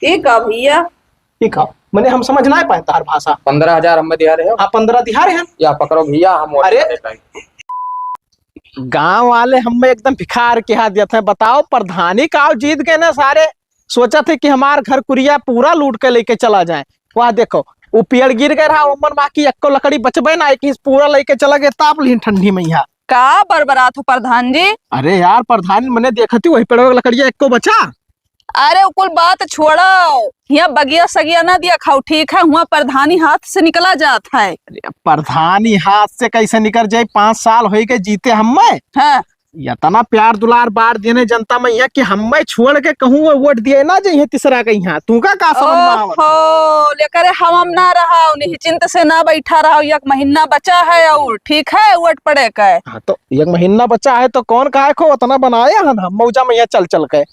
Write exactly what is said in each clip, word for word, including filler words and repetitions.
ई का भइया? ई का? मने हम समझ नाहीं पाए तोहार भाषा। पन्द्रह हजार हमें दिहा रहे हो? हाँ, पन्द्रह दिहा रहे हैं। या पकड़ो भइया, हम वोट अरे! कर देता है। गाँव वाले हमें एकदम भिखार के हाथ देत हैं। बताओ, प्रधानी का जीत गए ना सारे, सोचत है कि हमार घर कुरिया पूरा लूट के लेके चला जाए। वह देखो, उ पेड़ गिर गए रहा, ओमन मा की एक्को लकड़ी बचबे ना, एक पूरा लेके चला गए, ताप लिहिन ठंडी में यहाँ। का बरबरात हो प्रधान जी? अरे यार प्रधान, मने देखत ही वही पेड़वा के लकड़िया एक्को बचा। अरे उ कुल बात छोड़ो, यहाँ बगिया सगिया ना दिया खाओ, ठीक है? हुआ प्रधानी हाथ से निकला जात है। अरे प्रधानी हाथ से कैसे निकल जाए? पाँच साल होई गए जीते हमें। हाँ। इतना प्यार दुलार बार देने जनता में यहाँ कि हमें छोड़ के कहूँ वो वोट दिए ना जाइए तीसरा के यहाँ। तू का, का समझ में आवत? ओहो, लेकर हम ना रहा, निश्चिंत से ना बैठा रहा, एक महीना बचा है और, ठीक है, वोट पड़े का। हाँ, तो एक महीना बचा है तो कौन काहे को उतना बनाए हन हम मौजा में यहाँ चल चल के।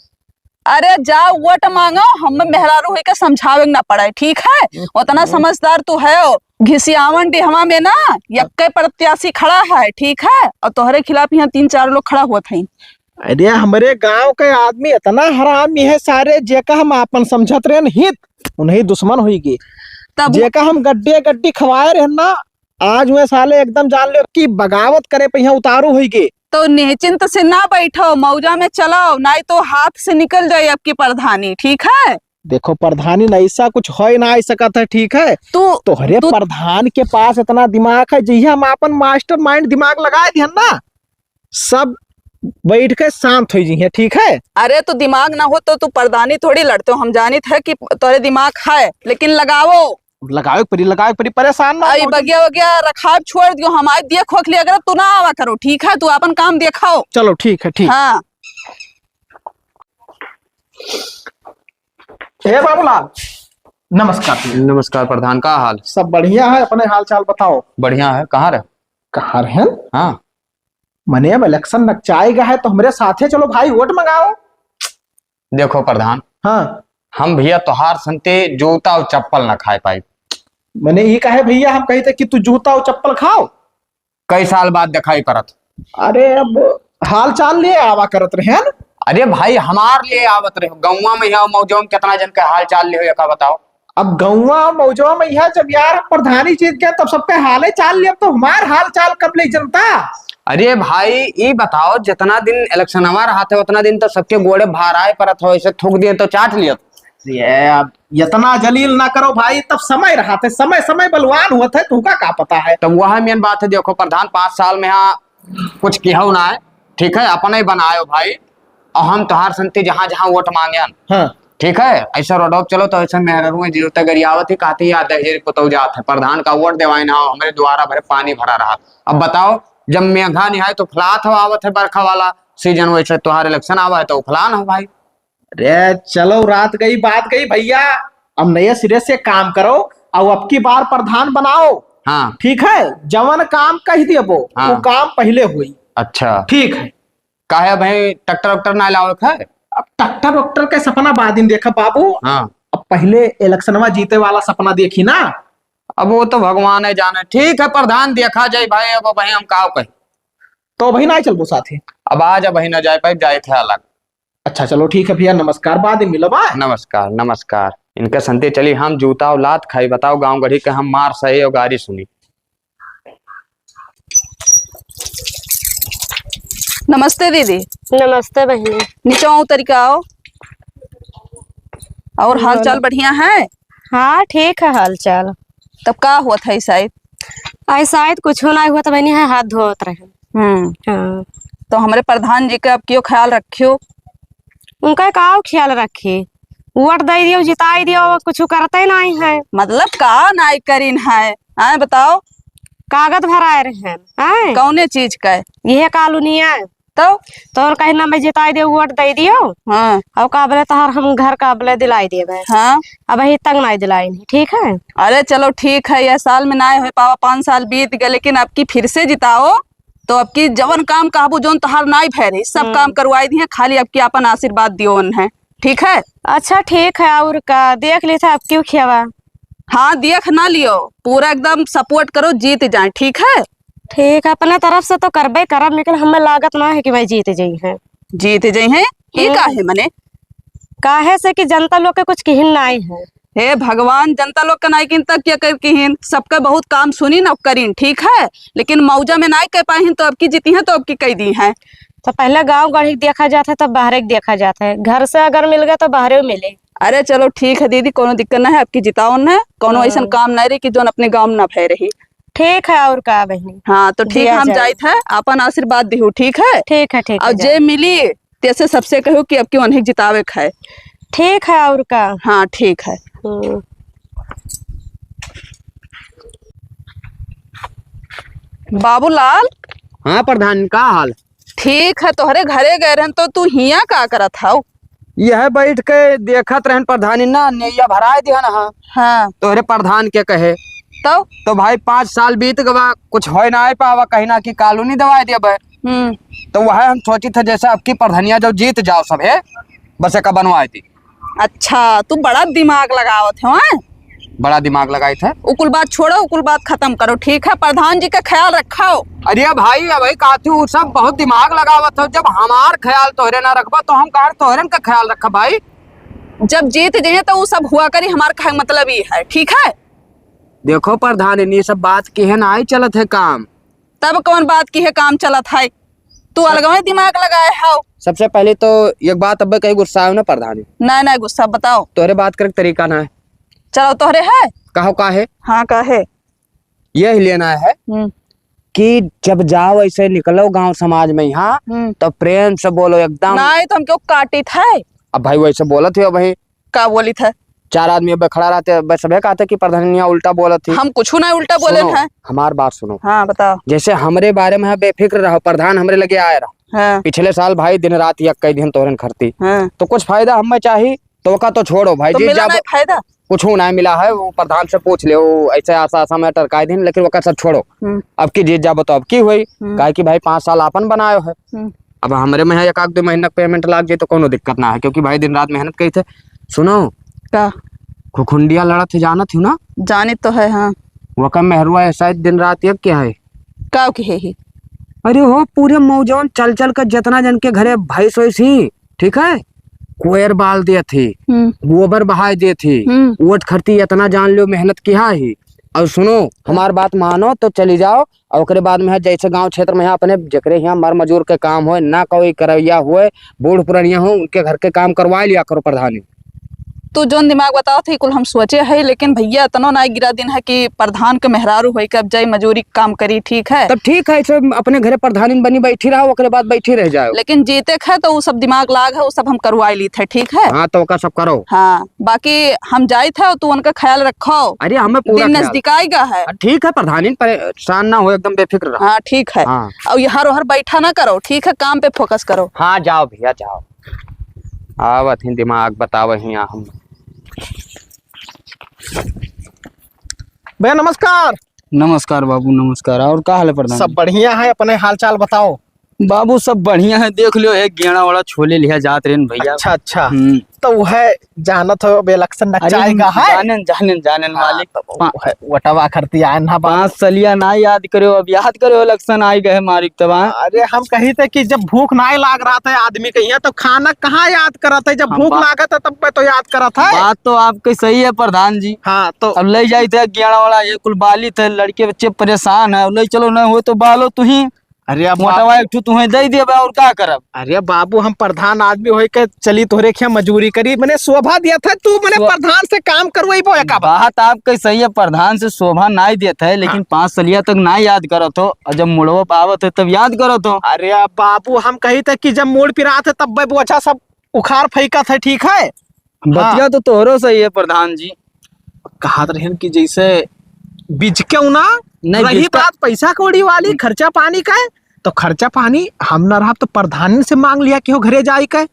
अरे जाओ वोट मांगो, हम मेहरारू होई के समझावे के ना पड़े, ठीक है? हम्म। उतना समझदार तू है हो। घिसियावन डिहवा में ना यक्के प्रत्याशी खड़ा है, ठीक है? और तोहरे खिलाफ यहाँ तीन चार लोग खड़ा होत हैं। अरे हमरे गांव के आदमी इतना हरामी है सारे, जेका हम आपन समझत रहे न हित, उन्हीं दुश्मन हुई गए। तब जेका हम गड्डी गड्डी खवाए रहे ना, आज वे साले एकदम जान लो कि बगावत करे पे यहाँ उतारू हुई गए। तो निश्चिंत से ना बैठो, मौजा में चलो, नाहीं तो हाथ से निकल जाए आपकी प्रधानी, ठीक है? देखो प्रधानी न, ऐसा कुछ हो ही ना सकत है, ठीक है? तू तोहरे तू प्रधान के पास इतना दिमाग है, जहिया हम आपन mastermind दिमाग लगाए दिहन ना, सब बैठ के शांत हो जाइए, ठीक है? अरे तो दिमाग ना हो तो तू प्रधानी थोड़ी लड़ते हो, हम जानित है कि तोहरे दिमाग है, लेकिन लगाओ। लगावे के पड़ी, लगावे के पड़ी, परेशान ना आई हो। बगिया वगिया रखाब छोड़ दियो, हम आई देख होख लिया अगर तू ना आवा करो, ठीक है? तू अपन काम देखाओ। चलो ठीक है, ठीक। हाँ। ए बाबूलाल, नमस्कार। नमस्कार प्रधान, का हाल? सब बढ़िया है, अपने हाल चाल बताओ। बढ़िया है, कहाँ रहे? कहाँ रहे? हाँ। मने अब election नकचाए गा है तो हमरे साथे चलो भाई, वोट मंगाओ। देखो प्रधान, हाँ। हम भइया तोहार संते जूता और चप्पल न खाए पाई। मने ई काहे भइया हम कही थे कि तू जूता और चप्पल खाओ? कई साल बाद दिखाई पड़त। अरे अब हाल चाल ले आवा करत रहे हैं। अरे भाई हमार ले आवत रहे, गौवा में यहाँ मौजवा में कितना जन के हाल चाल ले हो, एका बताओ। अब गौवा मौजवा में यहाँ जब यार प्रधानी जीत गया तब सबके हाले चाल ले, अब तो हमार हाल चाल कब ले जनता? अरे भाई ई बताओ, जितना दिन इलेक्शनवा रहत है उतना दिन तो सबके गोड़े भाराए परत हो, ऐसे थूक दिए तो चाट लियत। ये अब इतना जलील ना करो भाई, तब समय रहत है, समय समय बलवान हुआ था, तुमका का पता है? तब वह मेन बात है, देखो प्रधान, पाँच साल में यहाँ कुछ किहो ना है, ठीक है, अपने ही बनायो भाई। और हम तोहार संती जहाँ जहाँ वोट मांगेन, हाँ। ठीक है, ऐसा रोडवा पे चलो तो ऐसा मेहररुए जीवते गरियावत ही कहती, या दहेज पुतौ जात है, प्रधान का वोट देवाइन हो, हमरे द्वारा भरे पानी भरा रहा। अब बताओ, जब मेघा निहाय तो फलात हो आवत है बरखा वाला सीजन, वैसे तोहार इलेक्शन आवा है तो उफलान हो भाई। अरे चलो, रात गई बात गई भइया, अब नए सिरे से काम करो और अब की बार प्रधान बनाओ। हाँ। ठीक है, जवन काम कह देबो, हाँ। वो काम पहिले हुई। अच्छा। ठीक है। काहे भाई ट्रैक्टर वैक्टर ना लावे है? अब ट्रैक्टर वैक्टर के सपना बाद में देखा बाबू। हाँ। अब पहिले इलेक्शनवा जीते वाला सपना देखी ना। अब वो तो भगवान है जाने। ठीक है प्रधान, देखा जाए भाई, अब भाई हम का कही। तो भाई ना चलबो साथे। अब आज भाई ना जाए पाए, जाए थे अलग। अच्छा चलो ठीक है भइया, नमस्कार, बाद में मिलब, हाँ? नमस्कार, नमस्कार। इनके संते चली हम जूता और लात खाई, बताओ गाँव गढ़ी के हम मार सही और गारी सुनी। नमस्ते दीदी। नमस्ते बहिनी। नीचे उतरि के आओ। और हाल बोलो। चाल बढ़िया है? हाँ ठीक है हाल चाल। तब का हुआ था ऐसा? आई शायद कुछो ना हुआ, तो बहिनी है हाथ धोत रहे। हम्म। हाँ। तो हमरे प्रधान जी के अब कियो ख्याल रखियो। उनका का ख्याल रखी? वोट दे दियो, जिताई दियो, वो कुछ करते नहीं है। मतलब का नाई करिन है? आए बताओ। कागज भराए रहे हैं, आए? कौने चीज का? यह कॉलोनी है। तो? तो और कहीं ना मैं जिताई दियो, वोट दे दियो। हाँ। और काबले तोहर हम घर काबले दिलाई देबे। हाँ। अब ही तक नहीं दिलाई नहीं, ठीक है? अरे चलो ठीक है, यह साल में नाई हो पावा, पाँच साल बीत गए, लेकिन अब की फिर से जिताओ, तो अब की जवन काम कहबू, जौन तोहार नाई भय रही, सब हम्म। काम करवाई दिए, खाली अब की आपन आशीर्वाद दियो उन्हें, ठीक है? अच्छा ठीक है, और का देख लेते अब क्यों खेवा। हाँ, देख ना लियो, पूरा एकदम support करो, जीत जाए, ठीक है? ठीक है, अपने तरफ से तो करबे करब, लेकिन हमें लागत ना है कि भाई जीत जाई है। जीत जाई है? ई हम्म। का है मने? काहे से कि जनता लोग के कुछ किहिन नाई है। हे भगवान, जनता लोग के नाई किहिन तब क्या कर किहिन? सबके बहुत काम सुनिन अउर करिन, ठीक है, लेकिन मौजा में नाई कह पाहिन, तो अबकी जीतिहैं तो अबकी कह दिहैं। तो पहले गाँव गढ़ी के देखा जात है, तब बाहरे के देखा जात है। घर से अगर मिल गए तो बाहरे मिले। अरे चलो ठीक है दीदी, कौनो दिक्कत ना है, अबकी जिताओ ना, कौनो हाँ। ऐसन काम ना रही कि जोन अपने गाँव में ना भय रही। ठीक है, और का बहिनी? हाँ, तो ठीक दिया है, हम जाए। जाइत है, आपन आशीर्वाद दिहू, ठीक है? ठीक है, ठीक है, अउर जे जाए। मिली, तेसे सबसे कहू कि अबकी उन्हें जितावे के है। ठीक है, और का? हाँ, ठीक है। हम्म। बाबूलाल। हाँ प्रधान, का हाल? ठीक है, तोहरे घरे गए रहन तो तू हियाँ का करत हौ? यह बैठ के देखत रहन प्रधानी ना, नेइया भराए दिहन हा। हाँ। तोहरे प्रधान के कहे। तो? तो भाई पाँच साल बीत गवा, कुछ होए ना आए पावा, कहीं ना कि कॉलोनी दवाए देबे। हम्म। तो वह हम सोचित है जैसे अबकी प्रधानिया जब जीत जाओ सभे, बस एका बनवाए दी। अच्छा, तू बड़ा दिमाग लगावत हो, हैं? बड़ा दिमाग लगाइत है। उ कुल बात छोड़ो, उ कुल बात खतम करो, ठीक है? प्रधान जी का ख्याल रखो। अरे भाई, अबही कहत ही, उ सब बहुत दिमाग लगावत हो। जब हमार ख्याल तोहरे ना रखबा, तो हम कहाँ तोहरन का ख्याल रखब भाई? जब जीत जइहैं, तो उ सब हुआ करी, हमार कहे मतलब ई है, ठीक है? देखो प्रधान, इ सब बात किहे नाहीं चलत है काम। तब कौन बात किहे काम चलत है? तू अलगवे दिमाग लगाए हौ। सबसे पहले तो एक बात अब्बे कहीं गुस्सा हो ना प्रधानी। ना, ना गुस्सा, बताओ। तोहरे बात करे के तरीका ना है। चलो, तोहरे है? कहो का है? हाँ, का है? यह लेना है हम्म। कि जब जाओ ऐसे निकलो गाँव समाज में यहाँ, हम्म। तो प्रेम से बोलो एकदम। नाहीं तो हम क्यों काटित है? अब भाई वैसे बोलत ही हो भाई। का बोलित है? चार आदमी अब्बे खड़ा रहते, अब्बे सभे कहते कि प्रधानिया उल्टा बोलत ही। हम कुछ ना उल्टा बोले सुनो, हैं। हमार बात सुनो। हाँ, बताओ। जैसे हमरे बारे में बेफिक्र रहो, प्रधान हमरे लगे आए रहो। हाँ। पिछले साल भाई दिन रात यक कई दिन तोहरन खरती। हाँ। तो कुछ फायदा हमें चाही, तो ओका तो छोड़ो भाई, तो जीत मिला जाबो। नहीं फायदा? कुछ ना मिला है, वो प्रधान से पूछ ले, वो ऐसे आशा, आशा में टरकाई दिन, लेकिन ओका सब छोड़ो। हम्म। अबकी जीत जाबो तो अबकी हुई, हम्म। काहे कि भाई पाँच साल आपन बनायो है। हम्म। अब हमरे में एक आध दो महीना के payment लाग जाए तो कोनो दिक्कत ना है, क्योंकि भाई दिन रात मेहनत करी थे। सुनो, का? खुखुंडिया लड़त है, जानत हो ना? जानित तो है, हाँ। वका मेहरुआ है शायद दिन रात यक क्या है? का किहे ही? अरे हो, पूरे मौजौन चल चल के जितना जन के घरे भैंस वैस ही, ठीक है, कोयर बाल देत ही, हम्म। गोबर बहाए देत ही, हम्म। वोट खरती इतना जान लो मेहनत किहा ही। और सुनो, हमार बात मानो तो चली जाओ, और ओकरे बाद में है जैसे गाँव क्षेत्र में है अपने जेकरे यहाँ मर मजूर के काम होए, ना कोई करैया होए, बूढ़ पुरनिया हो, उनके घर के काम करवा लिया करो प्रधानी। तू जौन दिमाग बतावत है, कुल हम सोचे है, लेकिन भैया इतनो ना गिरा दिन है कि प्रधान के मेहरारू होई के अब जाई मजूरी काम करी, ठीक है? तब ठीक है, ऐसे अपने घरे प्रधानिन बनी बैठी रहो, ओकरे बाद बैठी रह जाओ। लेकिन जीते के है तो उ सब दिमाग लाग है, उ सब हम करवाई लीत है, ठीक है? हाँ, तो ओका सब करो। हाँ, बाकी हम जाइत है, तू उनका ख्याल रखो। अरे, हमें पूरा दिन ख्याल। नजदीक आएगा है। हाँ, ठीक है प्रधानिन, परेशान ना हो, एकदम बेफिक्र रहो। हाँ, ठीक है। हाँ। और हर हर बैठा ना करो, ठीक है, काम पे focus करो। हाँ, जाओ भैया, जाओ। आवत ही दिमाग बतावे ही हम। भैया नमस्कार। नमस्कार बाबू, नमस्कार। और का हाल है प्रधान सब जी? बढ़िया है, अपने हाल चाल बताओ। बाबू सब बढ़िया है, देख लियो, एक गेड़ा वाला छोले लिहा जात रहेन भैया। अच्छा, अच्छा। हम्म। तो वह जानत हो, अब election अरे नचाएगा हम है। जानेन, जानेन, जानेन हाँ, मालिक। तो पा- वह वटवा खरती आए ना बाबू। पाँच सलिया ना याद करो, अब याद करो, election आई गए मालिक तबा। अरे हम कही थे कि जब भूख ना लाग रहा था आदमी के यहाँ, तो खाना कहाँ याद करत है? जब हम भूख बा- लागत है तब पे तो याद करत है। बात तो आपकी सही है प्रधान जी। हाँ, तो अब ले जाइत है गेड़ा वाला, ये कुल बालित है, लड़के बच्चे परेशान है, अब ले चलो, ना हो तो बालो तुही। अरे अब मोटवा बाबू एक ठो तुहे दे देबे, और का करब? अरे बाबू, हम प्रधान आदमी होई के चली तोहरे खिया मजूरी करी, मने शोभा दिया था तू, मने शो- प्रधान से काम करवाइबो एका बार। बात आपके सही है, प्रधान से शोभा नाई देत है, लेकिन हाँ। पाँच सलिया तक नाई याद करत हो, और जब मुड़वा पे आवत है तब याद करत हो। अरे बाबू, हम कही थे कि जब मोड़ पिरात है तब बोझा सब उखाड़ फेंकत है, ठीक है? बतिया हाँ। तो तोहरो सही है प्रधान जी। कहत रहन कि जैसे बीज के उना नहीं, रही बीज का बात पैसा कौड़ी वाली, खर्चा पानी का, तो खर्चा पानी हम ना रहब तो प्रधान से मांग लिया कि हो घरे जाई के।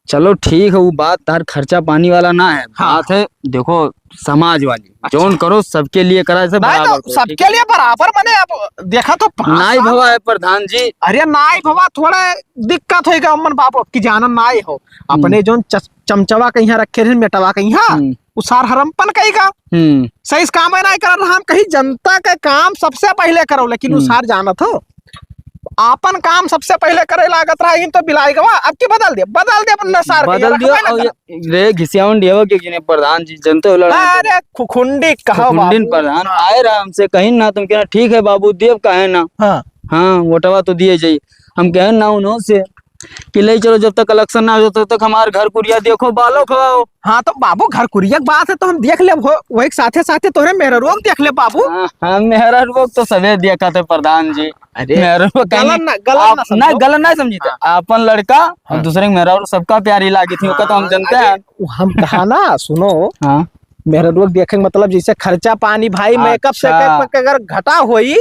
चलो ठीक है, वो बात तार खर्चा पानी वाला ना है, हाँ। बात है देखो समाज वाली। अच्छा। जौन करो सबके लिए करा, ऐसे नहीं बराबर तो करो, सबके ठीक है? लिए बराबर, मने अब देखा तो पाँच नाई साल भवा है प्रधान जी। अरे नाई भवा, थोड़ा दिक्कत होइगा अम्मन बाबू की जानन नाई हो। हम्म। अपने जौन चस-, चमचवा कहिया रखे रहे, मेटवा कहिया, हम्म। उ सार हरमपन कहिगा। हम्म। सही से काम है नाई करत रहा, हम कही जनता के काम सबसे पहिले करो, लेकिन उ हम्म। सार जानत हो। आपन काम सबसे पहिले करे लागत रहा, इन तो बिलाइ गवा, अब की बदल दे, बदल दे अपना सार के, बदल दियो। हमें ना और करब। ये, रे घिसियावन दियो के गिने प्रधान जी, जनते हो लड़ा। अरे खुखुंडी कहो खुखुंडिन बाबू। प्रधान आए रहा हमसे, कहीं ना तुम कहना, "ठीक है बाबू, देब काहे ना?" हाँ। हाँ, वोटवा तो दिए जाई। हम कहन ना उन्हों से कि ले चलो, जब तक election ना हो, जब तक हमार घर कुरिया देखो, बालो खवाओ। हाँ, तो बाबू, घर कुरिया के बात है, तो हम देख लेब हो, वही के साथे साथे तोहरे मेहररुआ के देख लेब बाबू। हाँ, हाँ, मेहररुआ के तो सबे देखत है प्रधान जी। अरे, मेहररुआ के गलत ना, गलत आप ना ना, समझो। गलत ना समझी थे। हाँ। आपन लड़का और हाँ। दूसरे के मेहररुआ सबका प्यारी लागी थी, ओका तो हम हाँ, जानते अरे, हैं। वो हम कहा ना, सुनो। हाँ। मेहररुआ के देखे के मतलब जैसे खर्चा पानी भाई, makeup अच्छा। सेकअप के अगर घटा होई,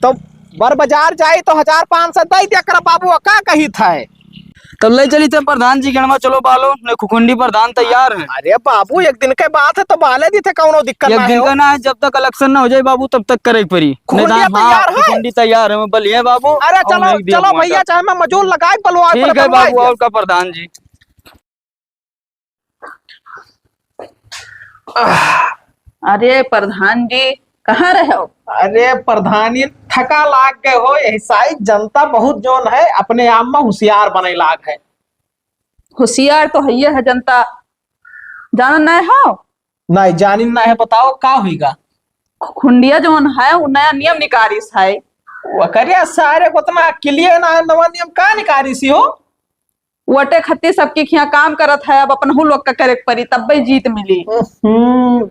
तो बर बाजार जाई तो हजार पाँच सौ दई दिया कर बाबू, का कही था? तब ले चली थे प्रधान जी गणवा, चलो बालो, ने खुखुंडी प्रधान तैयार है। अरे बाबू, एक दिन के बात है तो बाले दी थे, कौनो दिक्कत एक ना दिन हो। का ना है, जब तक election ना हो जाए बाबू, तब तक करे के पड़ी। नहीं तो खुखुंडिया हाँ, तैयार है? खुखुंडी तैयार है, मैं बलिए बाबू। अरे और चलो, नहीं दिया चलो वहाँ भैया, का। चाहे मैं मजूर लगाए बलवा के ठीक है बलवा बाबू, दिया। और का प्रधान जी। अरे प्रधान जी, कहाँ रहे हो? अरे प्रधानी, थका लाग गए हो, यही साइड जनता बहुत जोन है, अपने आप में होशियार बने लाग है। होशियार तो है, ये है जनता, जानन नहीं हो? नहीं, जानिन नहीं है, बताओ का हुईगा? खुंडिया जोन है, वो नया नियम निकालिस है। वो करिया सारे को इतना अकिलिए ना है, नवा नियम का निकालिस हो? वोटे खत्ती सबके खिया काम करत है, अब अपनहू लोग का करे के पड़ी, तब्बे जीत मिली। हम्म,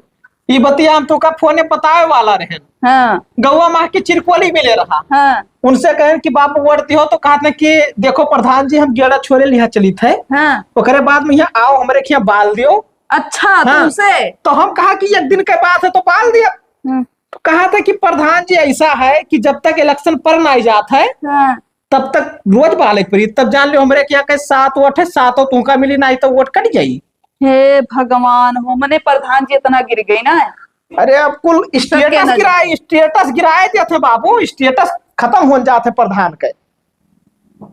ई बतिया हम तोका फोने बतावे वाला रहन। हाँ। गौवा माँ के चिरकोली मिले रहा। हाँ। उनसे कहन कि बाबू वोट दियो, तो कहत ने कि देखो प्रधान जी, हम गेड़ा छोड़े लिहा चलित है। हाँ। ओकरे बाद में यहाँ आओ, हमरे खिया बाल दियो। अच्छा, हाँ। तुमसे? तो हम कहा कि एक दिन के बात है तो बाल दिया। हम्म। तो कहा था कि प्रधान जी ऐसा है कि जब तक election पर ना जात है, हाँ। तब तक रोज बाले के पड़ी, तब जान लियो हमरे के यहाँ के सात वोट है, सातों तुमका मिली, नाहीं तो वोट कट जाई। हे भगवान हो, मने प्रधान जी इतना गिर गई ना। अरे अब कुल सबके status नजर। गिराए, status गिराए देत है बाबू, status खतम हो जात है प्रधान के।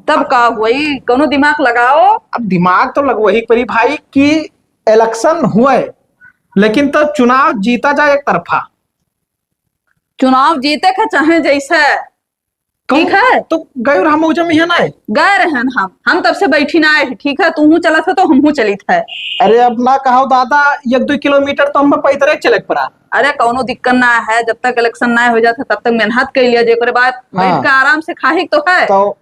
तब का हुई, कौनो दिमाग लगाओ। अब दिमाग तो लगवही पड़ी भाई कि election हुए, लेकिन तो चुनाव जीता जाए एक तरफा। चुनाव जीते के चाहे जैसे ठीक है। तो गए रहा मौजा में है ना? गए रहन हम, हम तब से बैठी ना आए, ठीक है, तू हूँ चलत है तो हम हूँ चलित है। अरे अब ना कहो दादा, एक दो किलोमीटर तो हम पैदल चले के पड़ा। अरे कौनो दिक्कत ना है, जब तक election ना हो जात है तब तक मेहनत कर लिया, जेकरे बाद हाँ। बैठ के आराम से खाही तो है। तो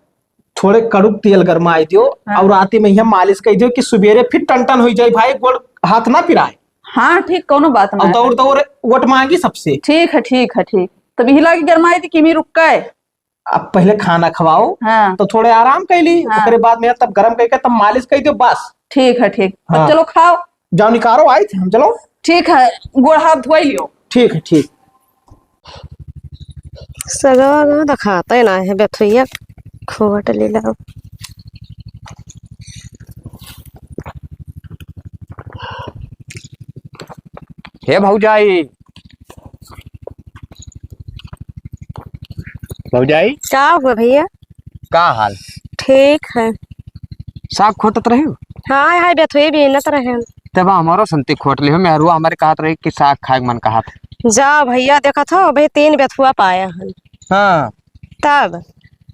थोड़े कड़ुक तेल गरमाई दियो हाँ। और राती में यहाँ मालिश कर दियो कि सुबेरे फिर टन टन हो जाए भाई, गोड़ हाथ ना पिराए। हाँ ठीक, कौनो बात ना और है। दौड़ दौड़ वोट मांगी सबसे। ठीक है, ठीक है, ठीक। तब यही लागी गरमाई दी कि मी रुक के। अब पहले खाना खवाओ, हाँ। तो थोड़े आराम कर ली, हाँ। ओकरे बाद में तब गरम करके तब मालिश कर दियो, बस। ठीक है, ठीक। तब हाँ। चलो खाओ। जाओ निकारो, आई थे हम, चलो। ठीक है, गोड़ हाथ धोई लियो। ठीक है, ठीक। सगवा गवा देखाते ना है, बेथुइया खोट लीला। हे भौजाई, भौजाई। का हुआ भैया? का हाल? ठीक है। साग खोटत रही हो? हाँ, हाय बेथुए बीनत रहे। तब हमारो संती खोट लिहो, मेहरुआ हमारे कहत रही कि साग खाए के मन कहत। जा भैया, देखत हो, अबे तीन बेथुआ पाया हन। हाँ। तब?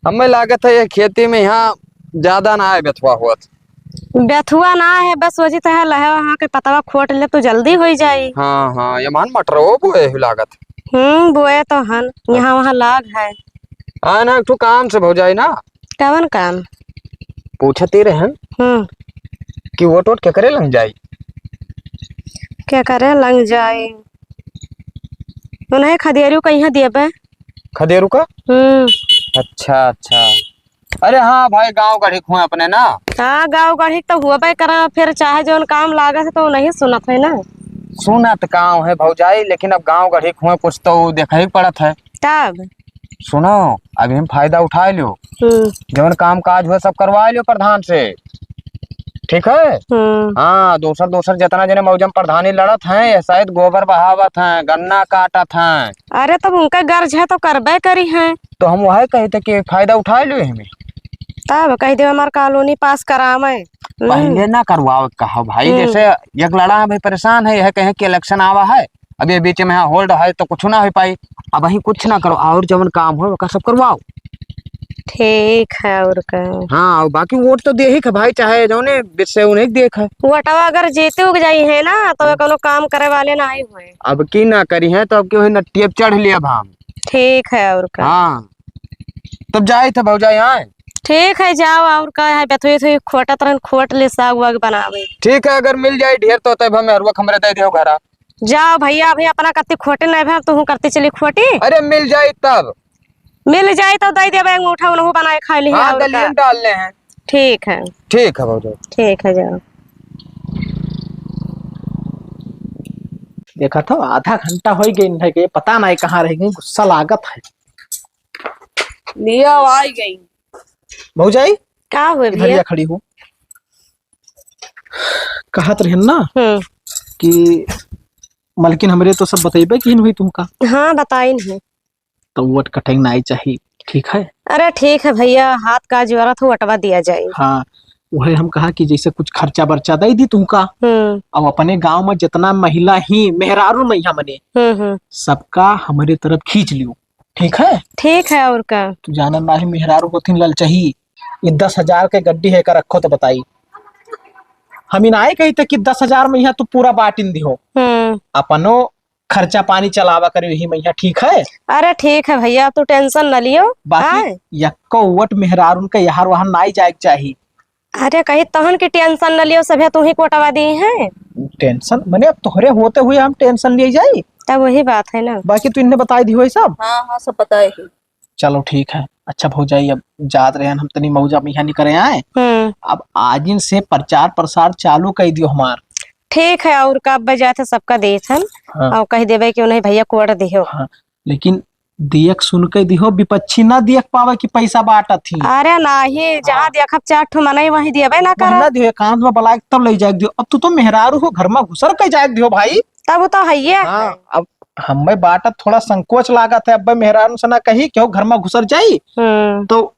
हमें लागत है ये खेती में यहाँ ज्यादा ना है बेथुआ होत। बेथुआ ना है, बस वही तो है, लहे वहाँ के पतवा खोट ले तो जल्दी होई जाई। हाँ, हाँ, ये मान मटरवो बोए हुई लागत। हम्म, बोए तो हन, यहाँ वहाँ लाग है। आ ना, एक ठो काम से भौजाई ना। कवन काम? पूछत ही रहन हम्म। कि वोट वोट केकरे लंग जाई? केकरे लंग जाई? उन्हें खदेरू का यहाँ देबे। खदेरू का? हम्म। अच्छा, अच्छा। अरे हाँ भाई, गाँव गढ़ी हुए अपने ना। हाँ, गाँव गढ़ी तो हुआ करा, फिर चाहे जौन काम लागत है तो नहीं सुनत है ना। सुनत गाँव है भौजाई, लेकिन अब गाँव गढ़ी हुए कुछ तो देखा ही पड़त है। तब? सुनो, अभी हम फायदा उठा लियो। हम्म। जौन काम काज हुआ सब करवा लियो प्रधान से, ठीक है? हम्म। हाँ, दोसर दोसर जितना जने मौजम प्रधानी लड़त हैं, ये शायद गोबर बहावत हैं, गन्ना काटत हैं। अरे, तब उनका गर्ज है तो करबे करी हैं। तो हम वही कही थे कि फायदा उठा लियो हमें। तब कह दे हमार कॉलोनी पास करावे। हम्म। पहले ना करवाओ कहो भाई, हम्म। जैसे एक लड़ा है भाई परेशान है, यह कहे कि election आवा है, अब ये बीच में यहाँ hold है तो कुछ ना हो पाई। अब वहीं कुछ ना करो, और जवन काम हो ओका सब करवाओ। ठीक है, और का? हाँ, और बाकी वोट तो देही के भाई, चाहे जौने बिच से उन्हें देख है। वोटवा अगर जीते उग जाई है ना, तो वे कोनो काम करे वाले ना आई हुए। अब की ना करी है, तो अब की वही नट्टी अब चढ़ लिया भाम। ठीक है, और का? हाँ, तब जाए थे भौजाई, हाँ। ठीक है, जाओ, और का है, बथुई थुई खोटत रहन, खोट ले साग वाग बनावे। ठीक है, अगर मिल जाए ढेर तो तब हमें हरुआ हमरे दे दियो घरा। जाओ भैया, अभी अपना कत्ती खोटे नहीं भे, तू करती चली खोटी। अरे मिल जाई तब। मिल जाई तो दे देबे, अंगूठा उनहु बनाए खा ली हाँ, और दलियन का। डाल ले हैं। ठीक है। ठीक है भौजी। ठीक है, जाओ। देखा था, आधा घंटा हो गई इन्हें के, पता नहीं कहाँ रह गई, गुस्सा लागत है। लिया, आ ही गई। भौजाई, का हुए इधर भैया? या खड़ी हूँ। कहत रहन ना हम्म। कि मलकिन हमरे तो सब बतइबे किहिन हुई तुमका। हाँ, बताइन है। तो वोट कटेंग नाई चाही, ठीक है? अरे ठीक है भैया, हाथ का ज्वरत हो, वोटवा दिया जाए। हाँ, वही हम कहा कि जैसे कुछ खर्चा बर्चा दे दी तुमका। हम्म। अब अपने गांव में जितना महिला ही मेहरारू मैया मने, हम्म, हम्म। सबका हमरे तरफ खींच लियो, ठीक है? ठीक है, और का? तू जाना नाही मेहरारू होथिन ललचही, ये दस हजार के गड्डी है का रखो तो बताई। हम इनाए कही थे कि दस हजार में यहाँ तू पूरा बांटिन दिहो। हम्म। अपनो खर्चा पानी चलावा करे यही मैया, ठीक है? अरे ठीक है भैया, तू tension न लियो। बाकी आय। यक्को वोट मेहरारून के यहार वहार नाई जाए के चाही। अरे कही तहन की tension न लियो, सभे तू ही कोटवा दी है। Tension मने अब तोहरे होते हुए हम tension लिए जाई? तब वही बात है ना। बाकी तू इन्हें बताई दी हुई सब? हाँ, हाँ, सब पता है। चलो ठीक है। अच्छा भौजाई, अब जात रहे हम तनी मौजा में यहाँ निकरे आए। हम्म। अब आजिन से प्रचार प्रसार चालू कर दियो हमार। ठीक है, और का अब जात है सबका देत हन। हाँ। और कह देबे कि उन्हें भैया कोड दियो। हाँ, लेकिन देख सुन के दिहो, विपक्षी ना देख पावे कि पैसा बांटत ही। अरे नाही, जहाँ हाँ। देखब चार ठो मनई वहीं देबे ना करब। महीना दिहो, एकांत में बुलाए के तब ले जाए दिहो। अब तू तो मेहरारू हो, घर में घुसर के जाए दिहो भाई। तब वो तो हइये हाँ, है। अब हमें बाटत थोड़ा संकोच लागत है, अब मेहरारू से ना कही क्यों घर में घुसर जाई, हम्म। तो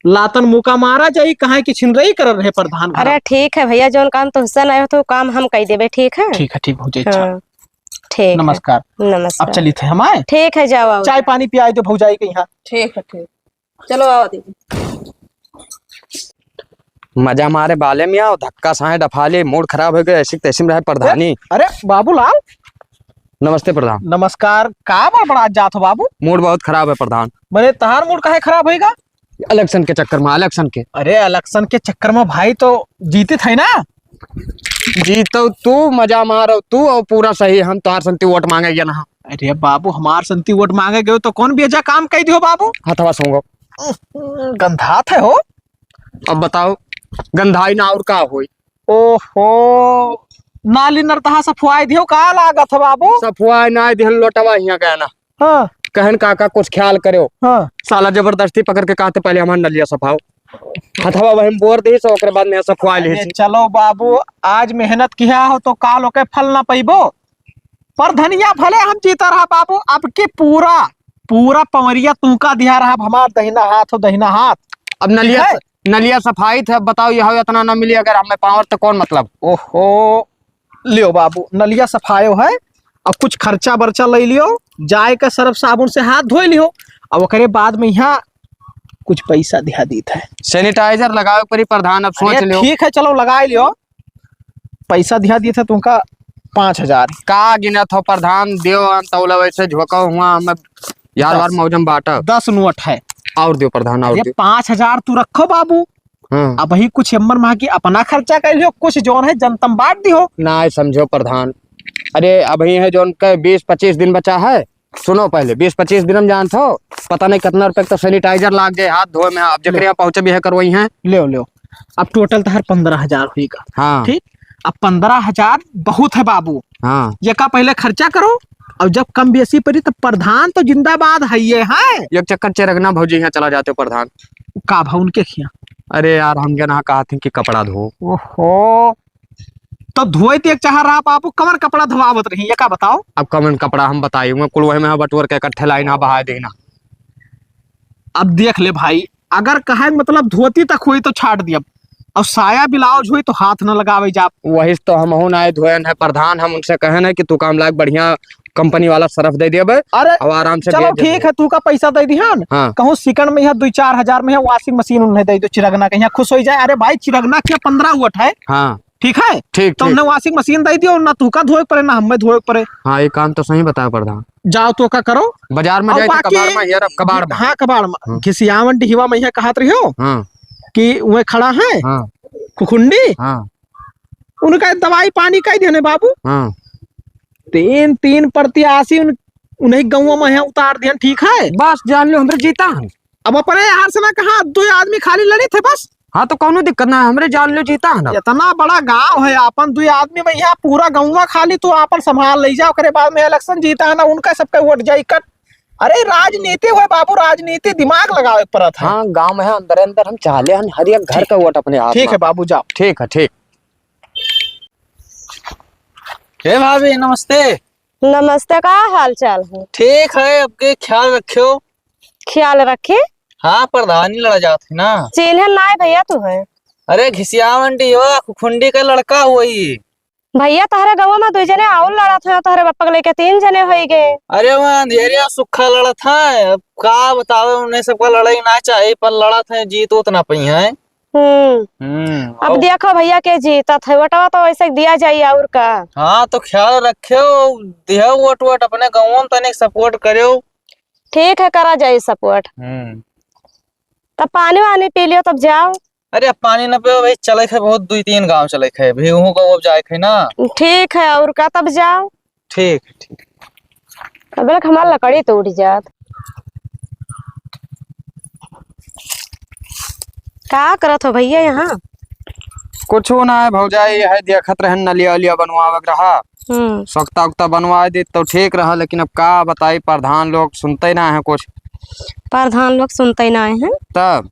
लातन मुका मारा जाई, कहाँ की छिनरई करत रहे प्रधान घर। अरे ठीक है भैया, जौन काम तुहसे नहीं हो तो काम हम कई देबे, ठीक है? ठीक है, ठीक भौजी, अच्छा। हाँ, ठीक है। नमस्कार। नमस्कार। अब चली थे हम आए। ठीक है, जाओ, आओ। चाय पानी पियाई दो भौजाई के यहाँ। ठीक है, ठीक। चलो आओ दीदी। मजा मारे बाले में आओ, धक्का साए डफाले, mood खराब हो गया, ऐसी तैसी में रहे प्रधानी। अरे बाबूलाल। नमस्ते प्रधान। नमस्कार, का बड़बड़ात जात हो बाबू? Mood बहुत खराब है प्रधान। मने तहार mood काहे खराब होइगा? Election के चक्कर में, election के। अरे election के चक्कर में भाई तो जीतित है ना? जीतो तू, मजा मारो तू, और पूरा सही हम तोहार संती वोट मांगे गया ना। अरे बाबू, हमार संती वोट मांगे गयो तो कौन बेजा काम कह दियो बाबू? हथवा सूंघो। गंधात है हो। अब बताओ, गंधाई ना और का होई? ओहो, नाली नरतहा सफुआई दियो का लागत है बाबू? सफुआई ना दिहन, लोटवा हियां गया ना। हाँ। कहन काका कुछ ख्याल करो। हाँ। साला जबरदस्ती पकड़ के कहते पहले हमार नलिया सफाओ। हथवा वही में बोर दी, सो ओकरे बाद में सफुआ ली अरे सी। चलो बाबू, आज मेहनत किया हो तो काल ओके फल ना पइबो। पर धनिया भले हम जीता रहा बाबू, अब की पूरा, पूरा पवरिया तू का दिया रहा, हमार दहिना हाथ हो, दहिना हाथ। अब नलिया ठीक है? स-, नलिया सफाई थे, अब बताओ, यह इतना ना मिली, अगर हमें power तो कौन मतलब? ओहो, लियो बाबू, नलिया सफायो है, अब कुछ खर्चा बर्चा ले लियो, जाए के सरफ साबुन से हाथ धोए लियो, अब ओकरे बाद में यहाँ कुछ पैसा दिहा दीत है। Sanitizer लगावे परी प्रधान, अब सोच अरे लियो। ठीक है, चलो लगाए लियो, पैसा दिहा दीत है तुमका पाँच हजार। का गिनत हो प्रधान, दियो अंतौला वैसे झोंका हुआ, हम यार दस। बार मौजम बाटा। दस नोट है। और दियो प्रधान, और अरे दियो। पाँच हजार तू रखो बाबू, हाँ। अबही कुछ एम्मर महा की अपना खर्चा कर लियो, कुछ जौन है जनतम बांट दियो। ना समझो प्रधान, अरे अबही है जौन के बीस पच्चीस दिन बचा है। सुनो पहले, बीस पच्चीस दिन हम जानत हो, पता नहीं कितना रुपया का तो sanitizer लाग जाए हाथ धोए में। अब जेकरे ले। यहाँ पहुँचे भी है करवाई हैं। ले लो। अब total तहार पन्द्रह हजार होइगा। हाँ। ठीक, अब पन्द्रह हजार बहुत है बाबू। हाँ। ये का पहले खर्चा करो, और जब कम बेसी पड़ी तो प्रधान तो जिंदाबाद है ये है। एक चक्कर चेरगना भौजी यहाँ चला जाते हो प्रधान। का भा उनके खिया? अरे यार, हम क्या ना कहा थे कि कपड़ा धो। ओहो, तो धोए तो एक चाह रहा बाबू, कमर कपड़ा धोआवत रही, ये का बताओ? अब कमन कपड़ा हम बताई, मैं कुल वही में बटोर के इकट्ठे लाई ना बहा देना। अब देख ले भाई, अगर कहे मतलब धोती तक हुई तो छाट दिया, और साया ब्लाउज हुई तो हाथ न लगावे जाब। वही तो हमहू नाहीं धोएन है प्रधान, हम उनसे कहेन है कि तू काम लायक बढ़िया कंपनी वाला सरफ दे देबे, अरे, और आराम से चलो बेच देबे। ठीक है, तू का पैसा दे दिहन, हाँ। कहूँ सिकन में यहाँ दुई चार हजार में यहाँ washing machine उन्हें दे दो, चिरगना के यहाँ खुश हो जाए। अरे भाई, चिरगना के पन्द्रह वोट है। हाँ। ठीक है? ठीक, तो ठीक। उन्हें washing machine दे दियो, ना तू का धोए पड़े, ना हमें धोए पड़े। हाँ, ये काम तो सही बताया प्रधान। जाओ तो का करो। बाजार में और जाए तो बाकी कबाड़ में, यार, अब कबाड़ में। हाँ, कबाड़ में। हाँ। घिसियावन डिहवा में यहाँ कहत रहियो हाँ। कि वह खड़ा है, हाँ। खुखुंडी। हाँ। उनका दवाई पानी कई देने बाबू। हाँ। तीन, तीन प्रत्याशी उन, उन्हीं गाँव में यहाँ उतार दिहन, ठीक है? बस जान लो, हमरे जीता है। अब अपने यार से ना कहा, दो आदमी खाली लड़े थे बस। हाँ, तो कौनो दिक्कत ना है, हमरे जान लो जीता है ना। इतना बड़ा गाँव है आपन, दो आदमी में यहाँ पूरा गाँव खाली, तो आपन संभाल ले जाओ, ओकरे बाद में election जीता है ना, उनका सबका वोट जाई कट। अरे राजनीति हुए बाबू, राजनीति दिमाग लगावे के पड़त है। हाँ, गाँव में है, अंदर अंदर हम चाहले हन, हर एक घर का वोट अपने हाथ ठीक में। है बाबू, जाओ। ठीक है, ठीक। हे भाभी, नमस्ते। नमस्ते, का हाल चाल है? ठीक है, आपके ख्याल रखियो। ख्याल रखे? हाँ, प्रधानी लड़ा जात है ना। चिन्हन नाय भैया तू है। अरे घिसियावन डिहवा, खुखुंडी का लड़का हुई। भैया तहरे गाँव में दुई जने और लड़त हैं, तहरे बप्पा के लेके तीन जने होई गए। अरे वो अंधेरिया सुखा लड़त हैं, अब का बतावे, उन्हें सबका लड़ाई ना चाही, पर लड़त हैं, जीत उत ना पई हैं। हम्म। हम्म, अब और देखो भैया के जीतत है, वोटवा तो वैसे दिया जाई और का। हाँ, तो ख्याल रख्यो, दिहो वोट वोट अपने गाँव में, तनिक support करियो। ठीक है, करा जाई support। हम्म। तब पानी वानी पी लियो, तब जाओ। अरे, अब पानी न पियो भाई, चले खे बहुत, दुई तीन गाँव चले खे, भी वहूँ को अब जाए खे ना। ठीक है, और का, तब जाओ। ठीक, ठीक। अब लक हमार लकड़ी टूट जात। का करत हो भैया यहाँ? कुछ ना है भौजाई, यह देखत रहन नलिया उलिया बनवावे के रहा। हम्म। सोख्ता उख्ता बनवाए दे तो ठीक रहा, लेकिन अब का बताई, प्रधान लोग सुनते ना है कुछ। प्रधान लोग सुनते ना है? तब?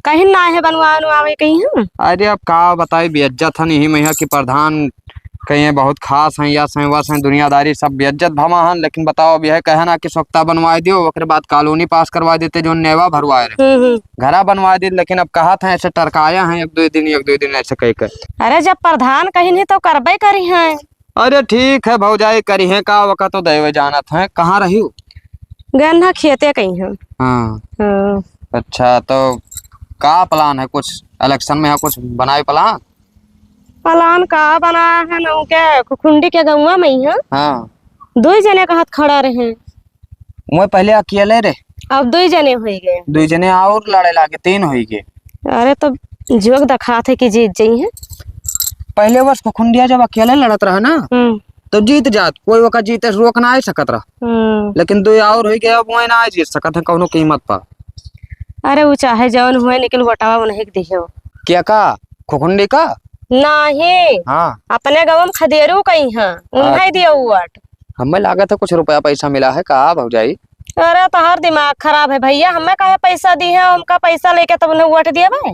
कहीं ना है बनवा, बनवावे कहीं है? अरे अब का बताई, बेइज्जत हन यही में कि प्रधान कहीं बहुत खास हैं, यस हैं, वस हैं, दुनियादारी सब बेइज्जत भवा हन। लेकिन बताओ, अब यह कहे ना कि सोख्ता बनवाए दियो, ओकरे बाद colony pass करवा देते, जो नेवा भरवाए रहे। हम्म, हम्म। घरा बनवा दे, लेकिन अब कहत हैं ऐसे टरकाया हैं एक दो दिन, एक दो दिन ऐसे कह के। अरे जब प्रधान कहीं नहीं तो करबे करी हैं। अरे ठीक है भौजाई, करी हैं का, वका तो दैवे जानत हैं। कहाँ रही हो? गन्ना खेते कहीं हैं। हाँ। हाँ। अच्छा, तो का plan है, कुछ election में यहाँ कुछ बनाए plan? Plan का बनाया है ना, उनके खुखुंडी के गौवा में ही है। हाँ। दुई जने का हाथ खड़ा रहे। वो पहले अकेले रहे। अब दुई जने होई गए। दुई जने और लड़े लागे, तीन होई गए। अरे तो जोग दिखात है कि जीत जाई है। पहले वर्ष खुखुंडिया जब अकेले लड़त रहा ना, हम्म। तो जीत जात, कोई ओका जीते से रोक ना आ सकत रहा। हम्म। लेकिन दुई और होई गए, अब वो ना जीत सकत है कौनो कीमत पर। अरे वो चाहे जौन हुए, लेकिन वोटवा उन्हीं के दिहो। क्या का? खुखुंडी का? नाही। हाँ। अपने गाँव में खदेरू कहीं हैं, उन्हें अच्छा। दियो वोट। हमें लागत है कुछ रुपया पैसा मिला है का भौजाई? अरे तोहार दिमाग खराब है भैया, हमें काहे पैसा दी है, हमका पैसा लेके तब उन्हें वोट दिए भाई?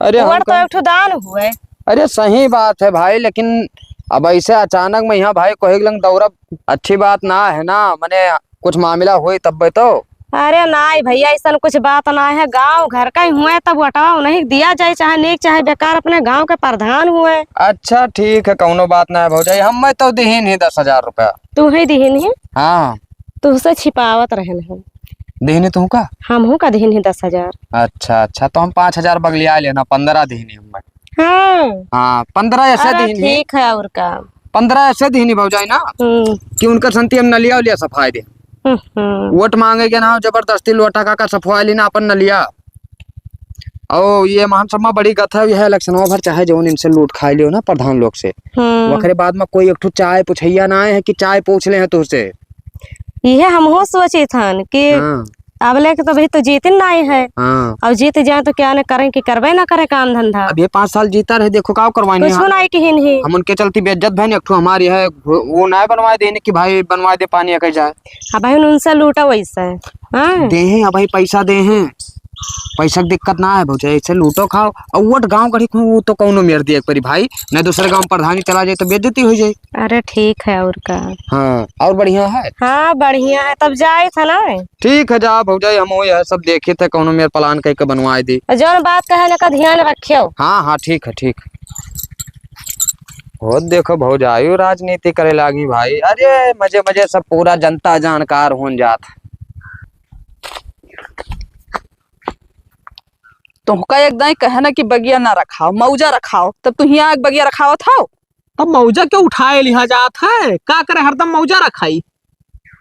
अरे वोट तो हमका एक ठो दान हुए। अरे सही बात है भाई, लेकिन अब ऐसे अचानक में यहाँ भाई कोई लंग दौड़ब अच्छी बात ना है ना, मने कुछ मामला होई तब्बे तो। अरे नाई भैया, ऐसन कुछ बात ना है, गाँव घर का ही हुए तब वोटवा उन्हीं के दिया जाए, चाहे नीक चाहे बेकार, अपने गाँव के प्रधान हुए। अच्छा ठीक है, कौनो बात ना है भौजाई, हमें तो दिहिन ही दस हजार रुपया। तू ही दिहिन ही? हाँ। तुहसे छिपावत रहन हम। दिहिन ही तुहका? हमहू का दिहिन ही दस हजार। अच्छा अच्छा, तो हम पाँच हजार बगलिया लेना, पन्द्रह दिहिन ही हमें। हाँ। हाँ, पन्द्रह ऐसे अरे दिहिन ही। ठीक है, और का। पन्द्रह ऐसे दिहिन ही भौजाई ना, हम्म। कि उनकर संती हम नलिया उलिया सफाई दे। हम्म, हम्म। वोट मांगे के ना, जबरदस्ती लोटा का, का सफवाई लेना अपन नलिया। ओ, ये महान सभा बड़ी गत है, यह election भर चाहे जौन इनसे लूट खाई लियो ना प्रधान लोग से। हम्म। ओकरे बाद में कोई एक ठो चाय पुछैया ना आए है कि चाय पूछ ले हैं तुझसे। यह हमहू सोचित हन कि हाँ। अब लेके तो भाई तो जीतिन नाई है। हाँ। और जीत जाए तो क्या न करें कि करबे ना करे काम धंधा। अब ये पाँच साल जीता रहे, देखो का करवाइने कुछ हैं। नाई किहिन ही। हम उनके चलती बेइज्जत भइने, एक ठो हमारी है, वो, वो नाई बनवाए देने कि भाई बनवाए दे पानी अकई जाए। अब भाई उनसे लूटा वैसे। हाँ। दे हैं, अब भाई पैसा दे हैं। पैसा के दिक्कत ना है भौजाई, ऐसे लूटो खाओ। और वोट गाँव गढ़ी को तो कौनो मेर दिए एक परी भाई, नहीं दूसरे गाँव प्रधानी चला जाए तो बेइज्जती हो जाए। अरे ठीक है, और का। हाँ, और बढ़िया है? हाँ, बढ़िया है, तब जाए था ना। ठीक है, जा भौजाई, हम यह सब देखे थे, कौनो मेर plan कह के बनवाए दे। जौन बात कहे ना का ध्यान रखियो। हाँ, हाँ, ठीक है, ठीक। हो देखो भौजाई राजनीति करे लागी भाई, अरे मजे मजे सब पूरा जनता जानकार होन जात। तुहका एक दाई कहे ना कि बगिया ना रखाओ, मौजा रखाओ, तब तू हियाँ एक बगिया रखावत हौ। तब मौजा के उठाए लिहा जात है, का करे हरदम मौजा रखाई।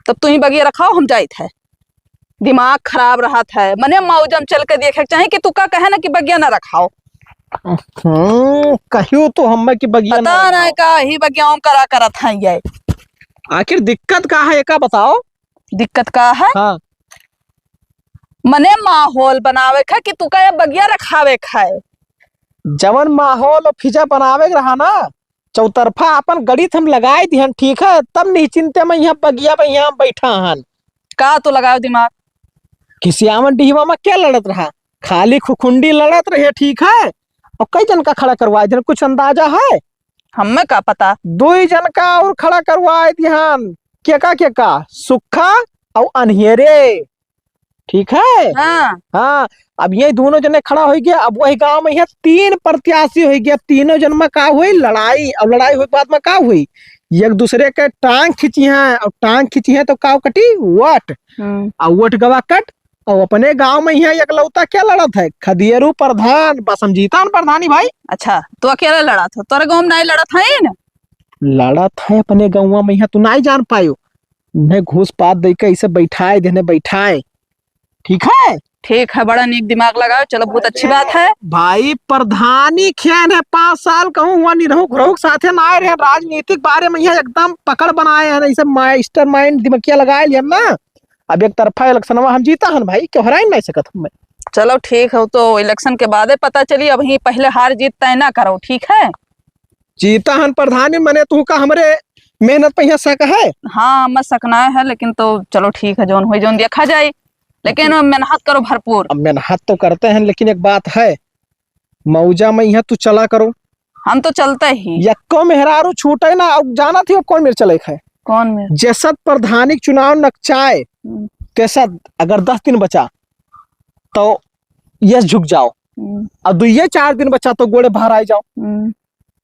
तब तू ही बगिया रखाओ, हम जाइत है। दिमाग खराब रहत है, मने मौजा में चल के देखे के चाही कि तू का कहे ना कि बगिया ना रखाओ। हम्म, कहियो तो हमें कि बगिया ना पता रखाओ। नहीं का ही बगिया में करा करत है ये। आखिर दिक्कत का है, एका बताओ। दिक्कत का है? हाँ। मने माहौल बनावे के है कि तू का ये बगिया रखावे के है? जवन माहौल और फिजा बनावे के रहा ना, चौतरफा अपन गणित हम लगाए दिहन, ठीक है, तब निश्चिंते में यहाँ बगिया में यहाँ बैठा हन। का तो लगाओ दिमाग? खिसियावन डिहवा में क्या लड़त रहा? खाली खुखुंडी लड़त रहे, ठीक है, और कई जन का खड़ा करवाए दिहन, कुछ अंदाजा है? हमें का पता। दुई जन का और खड़ा करवाए दिहन। के का, के का? सुक्खा और अनहेरे। ठीक है? हाँ। हाँ, अब ये दोनों जने खड़ा होइ गया। अब वही गांव में यहाँ तीन प्रत्याशी होइ गया, तीनों जन में का हुई? लड़ाई। अब लड़ाई हुई बाद में का हुई? एक दूसरे के टांग खींची हैं, और टांग खींची हैं तो का कटी? वोट। हम्म। और वोट गवा कट, और अपने गांव में यहाँ एकलौता क्या लड़त है? खदियरू प्रधान, बस हम जीता न प्रधानी भाई। अच्छा, तो अकेले लड़त हो, तोरे गाँव में नहीं लड़त है न? लड़त है अपने गाँव में, यहाँ तू नहीं जान पायो। उन्हें घूस पात दे के इसे बैठाए, देने बैठाए। ठीक है? ठीक है, बड़ा नीक दिमाग लगाओ, चलो बहुत अच्छी बात है। भाई प्रधानी खेन है, पाँच साल कहूँ हुआ निरहू घुरहू के साथे ना आए रहे, राजनीतिक बारे में यहाँ एकदम पकड़ बनाए हैं, इसे mastermind दिमकिया लगाए लिया ना। अब एक तरफा इलेक्शनवा हम जीता हन भाई, क्यों हराए नहीं सकत हम? चलो ठीक है, तो इलेक्शन के बादे पता चली, अबहीं पहले हार जीत तय ना करो, ठीक है? जीता हन प्रधानी, मने तू का हमरे मेहनत पे यहाँ शक है? हाँ, मैं शक ना है, लेकिन तो चलो ठीक है, जौन होई जौन देखा जाए, लेकिन मेहनत करो भरपूर। अब मेहनत तो करते हैं, लेकिन एक बात है, मौजा में यहाँ तू चला करो। हम तो चलते ही। यक्को मेहरारू छूटे ना। अब जानत ही अब कौन मेर चले है? कौन मेर? जैसत प्रधानी के चुनाव नकचाए, हम्म। तैसत अगर दस दिन बचा तो यस झुक जाओ, हम्म। और दुइये चार दिन बचा तो गोड़े भराए जाओ। हम्म।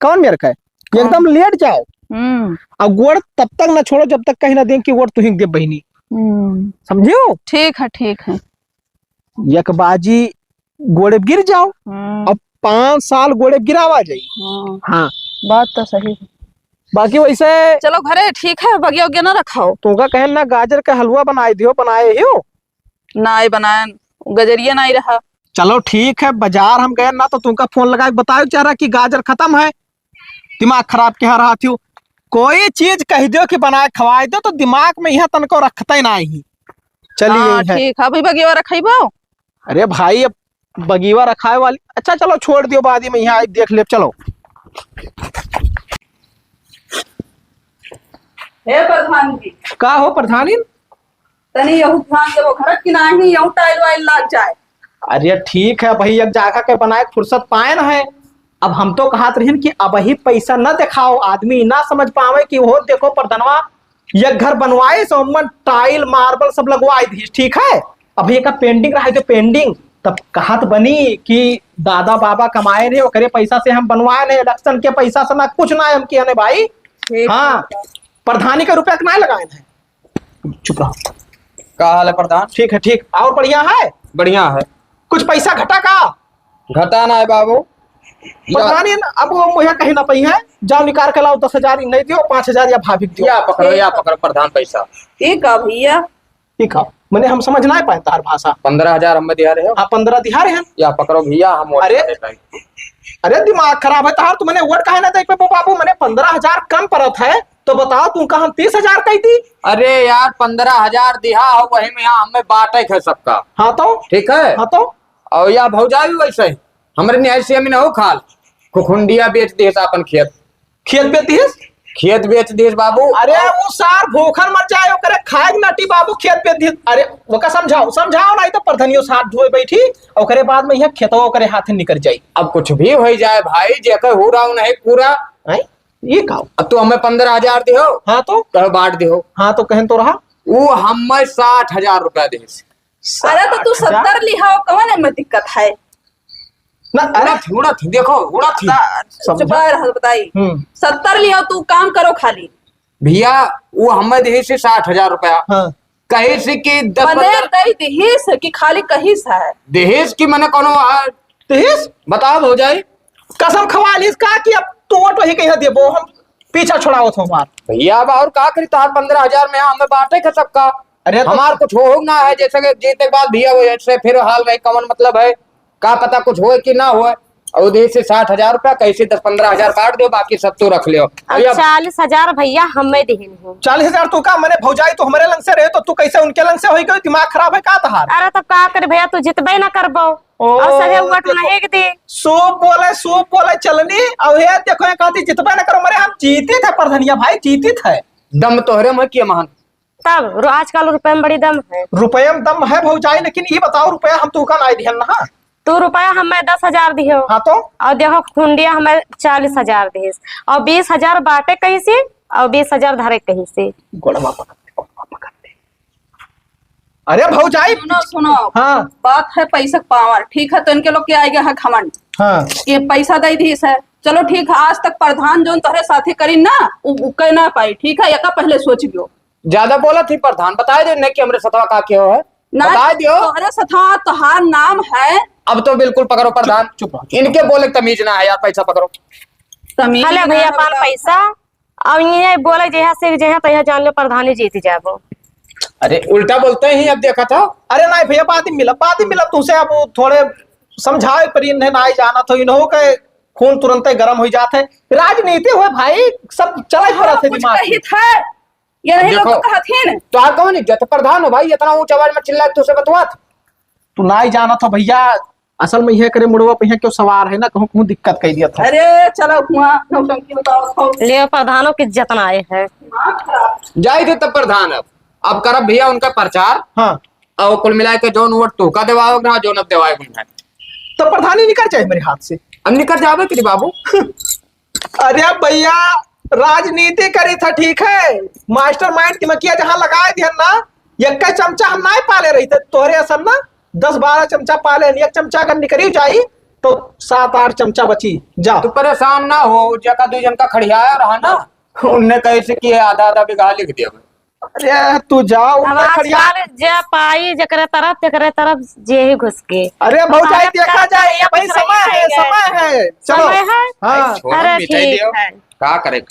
कौन मेर का है? कौन? एकदम लेट जाओ। हम्म। और गोड़ तब तक ना छोड़ो जब तक कहीं ना दें कि वोट तुहिंक दे बहिनी। हम्म। समझियो? ठीक है, ठीक है। एक बाजी गोड़े गिर जाओ, हम्म। अब पाँच साल गोड़े गिरावा जाई। हाँ। हाँ। बात तो सही है। बाकी वैसे चलो घरे, ठीक है, बगिया उगिया ना रखाओ। तुमका कहे ना गाजर का हलवा बनाए दियो, बनाए हियो? नाई बनाए, गजरिया नाई रहा। चलो ठीक है, बाजार हम गए ना तो तुमका फोन लगा के बताओ चारा कि गाजर खत्म है। दिमाग खराब के यहाँ रहा थियो, कोई चीज कह दियो कि बनाए खवाए दो तो दिमाग में यहाँ तनको रखते नहीं। चलिए हाँ, है। ठीक है, अभी बगिया रखइबो? अरे भाई, अब बगिया रखाए वाली, अच्छा चलो छोड़ दियो, बाद में यहाँ आई देख ले, चलो। हे प्रधान जी। का हो प्रधानी? तनी यहू ध्यान देवो, घर की नाही यहू टाइल वाइल लाग जाए। अरे ठीक है भाई, एक जागा के बनाए के फुर्सत पाए न है। अब हम तो कहत रहिन कि अबही पैसा न देखाओ, आदमी ना समझ पावे कि वो देखो परधनवा एक घर बनवाए सो मन टाइल मार्बल सब लगवाए दी, ठीक है। अभी एक पेंडिंग रहा है जो पेंडिंग, तब कहत बनी कि दादा बाबा कमाए रहे, ओकरे पैसा से हम बनवाए नहीं, इलेक्शन के पैसा से ना कुछ ना हम किए नहीं भाई। ठीक हाँ, है। प्रधानी के रुपया के ना लगाए नहीं। चुप रहो। का हाल है प्रधान? ठीक है, ठीक। और बढ़िया है? बढ़िया है। कुछ पैसा घटा का? घटा ना है बाबू। प्रधान, ये न, अब वो मुझे कहीं ना पई है, जाओ निकाल के लाओ दस हजार, नहीं दियो, पाँच हजार या भाभी के दियो। या पकड़ो, या पकड़ो प्रधान पैसा। ये का भैया? ये का? मने हम समझ ना पाए तार भाषा। पन्द्रह हजार हमें दिया रहे हो। हाँ, पन्द्रह दिया रहे हैं। या पकड़ो भैया, हम वोट अरे, ना दे पाए। अरे दिमाग खराब है तार, तू मने वोट काहे ना दे पे बाबू, मने पन्द्रह हजार कम परत है, तो बताओ तू का हम तीस हजार कही थी? अरे यार, पन्द्रह हजार दिया हो, वही में यहाँ हमें बांटे है सबका। हाँ तो? ठीक है? हाँ तो? और या भौजाई भी वैसे ही, हमरे निहाय से में न हो खाल, खुखुंडिया बेच दिहस आपन खेत। खेत बेच दिहस? खेत बेच दिहिस बाबू। अरे, वो सार भूखन मर जाए, ओकरे खाए के नाटी बाबू खेत बेच दिहिस। अरे, ओका समझाओ, समझाओ, नहीं तो परधनियो साथ धोए बैठी, ओकरे बाद में यह खेतवा ओकरे हाथे निकल जाई। अब कुछ भी हो जाए भाई, जेकर हो रहा नहीं पूरा। हैं? ये का? अब तू हमें पन्द्रह हजार दिहो। हाँ तो? कहो बांट दिहो। हाँ तो कहन तो रहा। वो हमें साठ हजार रुपया दिहिस। अरे तो तू साठ हजार? सत्तर लिहाओ, कौन एमे दिक्कत है? ना, अरे उड़त, उड़त, देखो, उड़त ही। ना, समझा। चुपा रह, बताई। हम्म। सत्तर लिहाओ, तू काम करो खाली। भैया, वो हमें दिहिस साठ हजार रुपया। हाँ। कहिस कि दस मने पन्द्रह दई दिहिस कि खाली कहिस है? दिहिस कि मने कोनो आ, दिहिस? बताओ भौजाई। कसम खवा लिहिस का कि अब तू वोट वही कहिया देबो, हम पीछा छोड़ावत हो हमार। भैया, अब और का करी, तोहार पन्द्रह हजार में हमें बांटे के सबका। अरे तो हमार कुछ हो ना है, जैसे कि जीते के बाद भैया वो ऐसे फिर हाल रहे, कौन मतलब है, का पता कुछ होए कि ना होए। और उधर से साठ हजार रुपया कैसे दस पन्द्रह हजार काट दो, बाकी सब तो रख लियो। अब भैया चालीस हजार भैया हमें देहिन हो। चालीस हजार तू का, मने भौजाई तो हमारे लंग से रहे, तो तू कैसे उनके लंग से होई गई? दिमाग खराब है का तोहार? अरे तब का करे भैया, तू जितबे ना करबो। ओ, और सभे वोट देखो। नहीं के दे। सूप बोले, सूप बोले चलनी, और ये देखो, ये कहती जितबे ना करो, मरे हम जीतित है परधनिया भाई, जीतित है। दम तोहरे में किया महान। तब रो-, आजकल रुपये में बड़ी दम है। रुपये में दम है भौजाई, लेकिन ये बताओ, रुपया हम तू का नाई दिहन ना? तू रुपया हमें दस हजार दिहो। हाँ तो? और देखो, खुंडिया हमें चालीस हजार दिहिस, और बीस हजार बांटे कहिसी, और बीस हजार धरे कहिसी। गोड़वा पकड़ दे, गोड़वा पकड़ दे। अरे भौजाई। सुनो, सुनो। हाँ। बात है पैसा के पावर, ठीक है, तो इनके लोग के आएगा है घमंड। हाँ। कि पैसा दे दिहिस है, चलो ठीक है, आज तक प्रधान जोन तोहरे साथे करी ना, उ, उ कह ना पाई, ठीक है, एका पहले सोच लियो। ज्यादा बोला थी प्रधान, बताए दे नहीं कि हमरे सथवा का के हो है, ना, बताए दियो। तोहरे सथवा तोहार नाम है। अब तो बिल्कुल पकड़ो प्रधान, चुप, चुप रहो, चुप रहो। इनके बोले तमीज ना है यार, पैसा पकड़ो। तमीज हले ना भैया, है, पान बताओ। पैसा, अब ये बोले जहाँ से जहाँ तो यहाँ जान लो प्रधानी जीत जाबो। अरे उल्टा बोलते ही अब देखा था। अरे नहीं भैया, बाद में मिला, बाद में मिला तुमसे, अब थोड़े समझाए पर इन्हें ना ही जाना था, इन्हों के खून तुरंते गरम हो जात है। राजनीति हुए भाई, सब चला ही पड़ा थे कुछ दिमाग में। कही था, ये अब नहीं लोग देखो, तो कहत ही न। तो आप कौन इज्जत प्रधान हो भाई, इतना ऊंचा आवाज में चिल्ला तुझसे बतवात? तू ना ही जाना था भैया, असल में यह करे मुड़वा पे यहाँ क्यों सवार है ना, कहूँ कहूँ दिक्कत कह दिया था। अरे चलो हुआ, नौटंकी बताओ, खाओ। ले प्रधानों की इज्जत ना आए है। दिमाग खराब। जाए थे तब प्रधान अब, अब करब भैया उनका प्रचार। हाँ। और कुल मिला के जौन वोट तोहका देवावे के रहा, जौन अब देवावे के रहा। तो प्रधानी निकल जाए मेरे हाथ से। अब निकल जावे कि बाबू। अरे भैया, राजनीति करी था, ठीक है, मास्टरमाइंड दिमकिया जहाँ लगाए दिहन ना, एक चमचा हम नाय पाले रही थे, तोहरे असन ना दस बारह चमचा पाले हन, एक चमचा अगर निकरी जाई तो सात आठ चमचा बची। जा। तू परेशान ना हो, जेका दू जन का खड़ियाया रहा ना, उनने कहे से कि आधा आधा बीघा लिख दिया। अरे तू जाओ, अब उनका खड़िया। आजकल जे पाई, जेकरे तरफ, जेकरे तरफ जे ही घुस के। अरे भौजाई, अरे देखा जाए, ये भाई समय है, समय है। चलो। समय है? हाँ। छोड़ो, अरे मिटाई ठीक दियो। है। का करे?